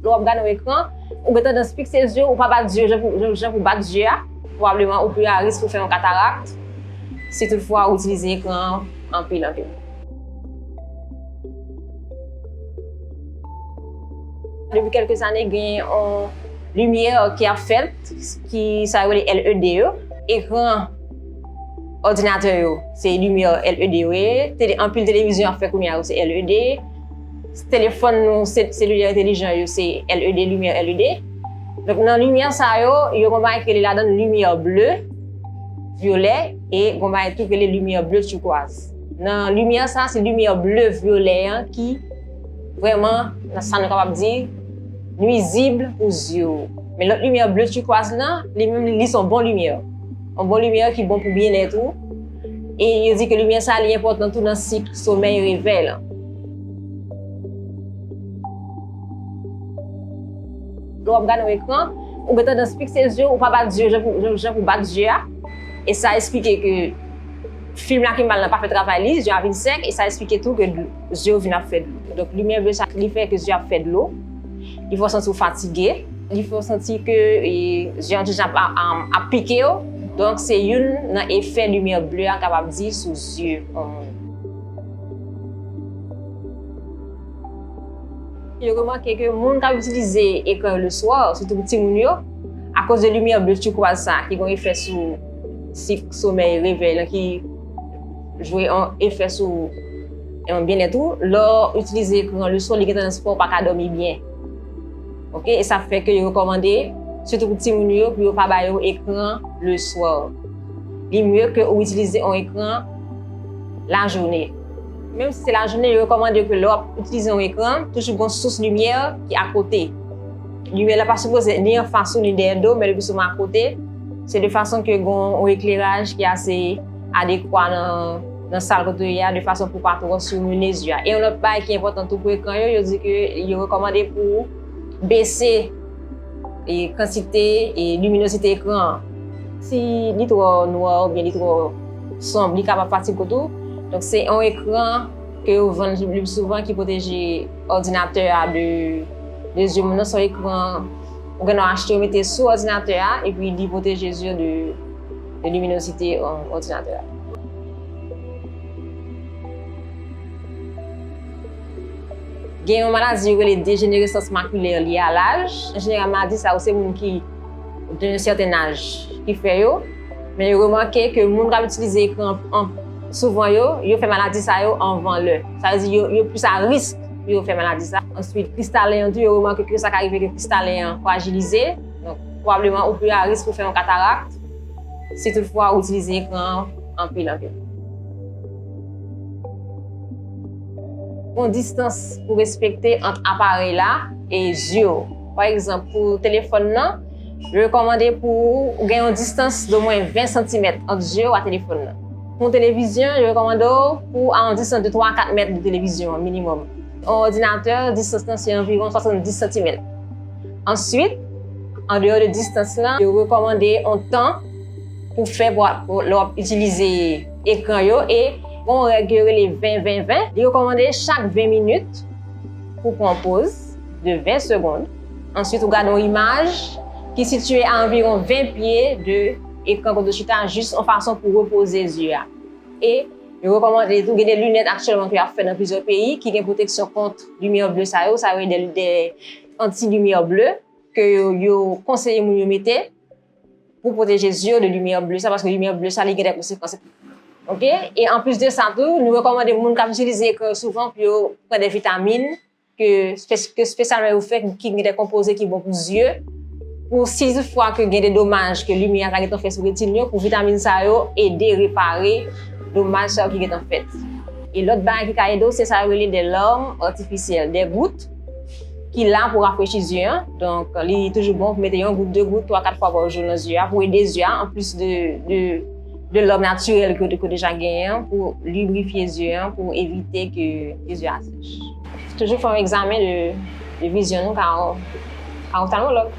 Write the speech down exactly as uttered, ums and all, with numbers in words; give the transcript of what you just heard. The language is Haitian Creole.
Lè w ap gade yon ekran, ou gen tandans fikse zye w, ou pa bat zye w jan pou, jan, jan pou bat zye a. Pwobableman, ou pi a risk pou fè yon katarak, si toutfwa ou itilize ekran an anpil, anpil. Depi kèlke ane, gen yon limyè ki ap fèt, ki sa yo rele L E D yo. Ekran òdinatè yo, se limyè L E D yo ye. Tele, anpil televizyon ap fè kounye a yo, se L E D. Telefòn nou, se, selilè entelijan yo, se L E D, limyè L E D. Donk, nan limyè sa yo, yo gen yon bagay ki rele ladan l limyè ble, vyolè, e gen yon bagay tou ki rele limyè ble tikwaz. Nan limyè sa, se limyè ble vyolè an ki vrèman, nan sa nou kapab di, nwizib pou zye w. Men lòt limyè ble tikwaz lan, li menm, li se yon bon limyè. Yon bon limyè ki bon pou byennèt ou. E yo di ke limyè sa, li enpòtan tou nan sik somèy revèy lan. Lè w ap gade yon ekran, ou gen tandans fikse zye w, ou pa bat zye w jan pou, jan, jan pou bat zye a. E sa esplike ke fim lakrimal lan pa fè travay li, zye a vin sèk, e sa esplike tou ke dl-, zye w vin ap fè dlo. Donk, limyè ble sa, li fè ke zye ap fè dlo, li fè w santi w fatige, li fè w santi ke, e, zye a deja ap, ap, ap pike w. Donk, se youn nan efè limyè ble a kapab di sou zye yon moun. Yo remake ke moun k ap itilize ekran yo leswa, sitou pou timoun yo, akoz de limyè ble tikwaz sa, ki gen yon efè sou sik somèy revèy lan, ki jwe yon efè sou, e, byennèt ou, lè w itilize ekran an leswa, li gen tandans fè w pa ka dòmi byen. Oke, e sa fè ke yo rekòmande, sitou pou timoun yo, pou yo pa ba yo ekran leswa. Li mye ke ou itilize yon ekran lajounen. Menm si se lajounen, yo rekòmande ke lè w ap itilize yon ekran, toujou gen yon sous limyè ki akote. Limyè la pa sipoze ni anfas ou, ni dèyè do w, men le pli souvan akote. Se de fason ke gen yon ekleraj ki ase adekwa nan, nan sal kote w ye a, de fason pou pa twò sirmine zye a. E yon lòt bagay ki enpòtan tou pou ekran yo, yo di ke yo rekòmande pou bese e kantite e liminozite ekran an. Si li twò nwa oubyen li twò sonb, li kapab fatige kòt ou. Donk, se yon ekran ke yo vann le pli souvan ki pwoteje òdinatè a de, de zye moun nan. Se yon ekran ou gen dwa achte, ou mete sou òdinatè a, epi li pwoteje zye de, de liminozite, um, òdinatè a. Gen yon maladi yo rele dejeneresans makilè lye a laj. An jeneral, maladi sa yo se moun ki de yon sèten aj ki fè yo. Men yo remake ke moun k ap itilize ekran an, souvan yo, yo fè maladi sa yo anvan lè. Sa vle di yo, yo plis a risk pou yo fè maladi sa. Answit, kristalen an tou, yo remake ke sa ka rive ke kristalen an frajilize. Donk, pwobableman ou pi a risk pou fè yon katarak si toutfwa ou itilize ekran an anpil, anpil. Gon distans pou respekte ant aparèy la e zye w. Pa egzanp, pou telefòn nan, yo rekòmande pou ou gen yon distans domwen ven santimèt ant zye w a telefòn nan. Pou yon televizyon, yo rekòmande w pou w a yon distans de twa a kat mèt de televizyon an minimòm. Yon òdinatè, distans lan se anviwon swasanndis santimèt. Answit, andeyò de distans lan, yo rekòmande yon tan pou fè pou, pou lè w ap itilize ekran yo, e gon règ yo rele ven ven ven. Li rekòmande chak ven minit pou pran yon poz de ven segonn. Answit, ou gade yon imaj ki sitiye a anviwon ven pye de ekran kote w chita, jis yon fason pou repoze zye a. E yo rekòmande tou, gen de linèt aktyèlman ke y ap fè nan plizyè peyi ki gen pwoteksyon kont limyè ble sa yo, sa yo rele de, de anti limyè ble, ke yo, yo konseye moun yo mete pou pwoteje zye yo de limyè ble sa, paske limyè ble sa, li gen de konsekans. Oke? E anplis de sa tou, nou rekòmande moun k ap itilize ekran yo souvan pou yo pran de vitamin, ke, ke espesyalman yo fè ki gen de konpoze ki bon pou zye, pou si toutfwa ke gen de domaj ke limyè a ta gentan fè sou retin yo, pou vitamin sa yo ede repare domaj sa yo ki gentan fèt. E lòt bagay ki ka ede w, se sa yo rele de larmes artificielles, de gout ki la pou rafrechi zye an. Donk, li toujou bon pou mete yon gout, de gout, twa, kat fwa pa jou nan zye a, pou ede zye a, anplis de, de, de larmes natirèl ke, ke w deja genyen an, pou librifye zye an, pou evite ke, ke zye a sèch. Toujou fè yon egzamen de, de vizyon nou, ka, ka oftalmològ.